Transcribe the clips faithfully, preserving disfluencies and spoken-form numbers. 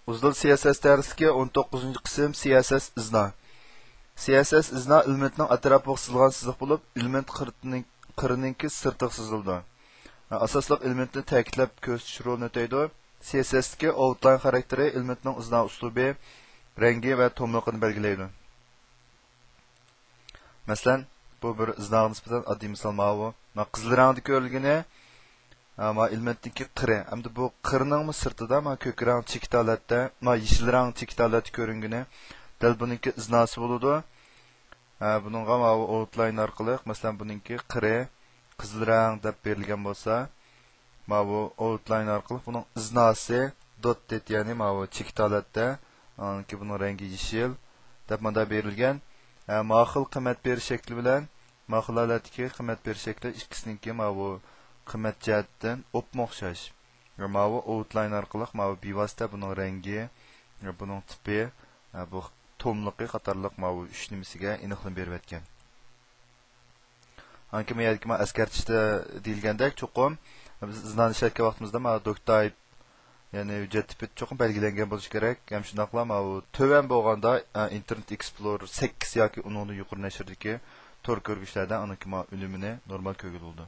ئۇزۇل سى ئېس ئېس دەرسلىكى، ئون توققۇزىنچى قىسىم، سى ئېس ئېس ئىزنا. سى ئېس ئېس ئىزنا ئېلېمېنتنىڭ ئەتراپىغا سىزىلغان سىزىق بولۇپ، ئېلېمېنت قىرتىنىڭ-، قىرىنىڭكى سىرتىغا سىزىلىدۇ. ئاساسلىق ئېلېمېنتنى تەكىتلەپ كۆرسىتىش رولىنى ئۆتەيدۇ. سى ئېس ئېس تىكى ئاۋتلاين خاراكتېرى ئېلېمېنتنىڭ ئىزنا ئۇسلۇبى، رەڭگى ۋە توملۇقىنى بەلگىلەيدۇ. مەسىلەن، بۇ بىر ئىزناغا نىسبەتەن ئاددىي مىسال ماۋۇ. ما قىزىل رەڭدە كۆرۈلگىنى، ھە، ما ئېلېمېنتنىڭكى قىرى. ئەمدى بۇ قىرنىڭمۇ سىرتىدا، ما كۆك رەڭ چېكىت ھالەتتە، ما يېشىل رەڭ چېكىت ھالەتتە كۆرۈنگىنى دەل بۇنىڭكى ئىزناسى بولىدۇ. ھە، بۇنىڭغا ماۋۇ ئاۋتلاين ئارقىلىق، مەسىلەن، بۇنىڭكى قىرى قىزىل رەڭ دەپ بېرىلگەن بولسا، ماۋۇ ئاۋتلاين ئارقىلىق بۇنىڭ ئىزناسى دوتتېد، يەنى ماۋۇ چېكىت ھالەتتە، ئاندىن كېيىن بۇنىڭ رەڭگى يېشىل دەپ مۇنداق بېرىلگەن. ھە، ماخىل قىممەت بېرىش شەكلى بىلەن ماخىل ھالەتتىكى قىممەت بېرىش شەكلى ئىككىسىنىڭكى ماۋۇ قىممەت جەھەتتىن ئوپمۇ ئوخشاش. ۋە ماۋۇ ئاۋتلاين ئارقىلىق ماۋۇ بىۋاسىتە بۇنىڭ رەڭگى، بۇنىڭ تىپى، بۇ توملۇقى قاتارلىق ماۋۇ ئۈچ نېمىسىگە ئېنىقلىما بېرىۋەتكەن. ئاندىن كېيىن بۇ يەردىكى مانا ئەسكەرتىشتە دېيىلگەندەك، چوقۇم بىز ئىزنانى ئىشلەتكەن ۋاقتىمىزدا مانا دوك تايپ، يەنى ھۆججەت تىپى چوقۇم بەلگىلەنگەن بولۇشى كېرەك. ھەم شۇنداقلا ماۋۇ تۆۋەن بولغاندا، ئە، ئىنتېرنېت ئېكسپلورېر سەككىز ياكى ئۇنىڭدىن يۇقىرى نەشردىكى تور كۆرگۈچلەردە ئانىڭكى ماۋۇ ئۈنۈمىنى نورمال كۆرگىلى بولىدۇ.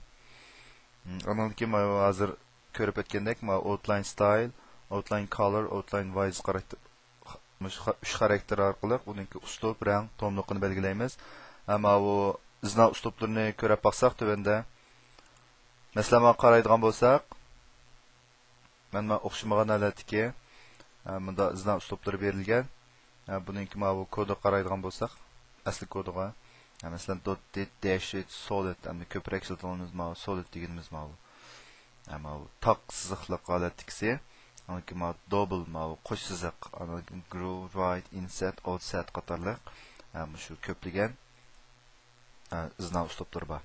ھم، ئانىڭدىن كېيىن ماۋۇ ھازىر كۆرۈپ ئۆتكەندەك، ماۋۇ ئاۋتلاين ستايل، ئاۋتلاين كالور، ئاۋتلاين ۋايس خاراكتېر، مۇشۇ خا-، ئۈچ خاراكتېر ئارقىلىق ئۇنىڭكى ئۇسلۇب، رەڭ، توملۇقىنى بەلگىلەيمىز. ئەمما بۇ ئىزنا ئۇسلۇبلىرىنى كۆرۈپ باقساق تۆۋەندە. مەسىلەن، مانا قارايدىغان بولساق، مەن مانا ئوخشىمىغان ھالەتتىكى، ئە، مۇندا ئىزنا ئۇسلۇبلىرى بېرىلگەن. ئە، بۇنىڭكى ماۋۇ كودىغا قارايدىغان بولساق، ئەسلى كودىغا. ئە، مەسىلەن، دوت دېت دەش ئېيت سولىد، ئەمدى كۆپرەك ئىشلىتىدىغىنىمىز ماۋۇ سولىد دېگىنىمىز ماۋۇ. ئە، ماۋۇ تاق سىزىقلىق ھالەتتىكىسى. ئاندىن كېيىن ماۋۇ دوبل، ماۋۇ قوش سىزىق. ئاندىن كېيىن گرو، رايت، ئىنسەت، ئاۋتسەت قاتارلىق، ئە، مۇشۇ كۆپلىگەن، ئە، ئىزنا ئۇسلۇبلىرى بار.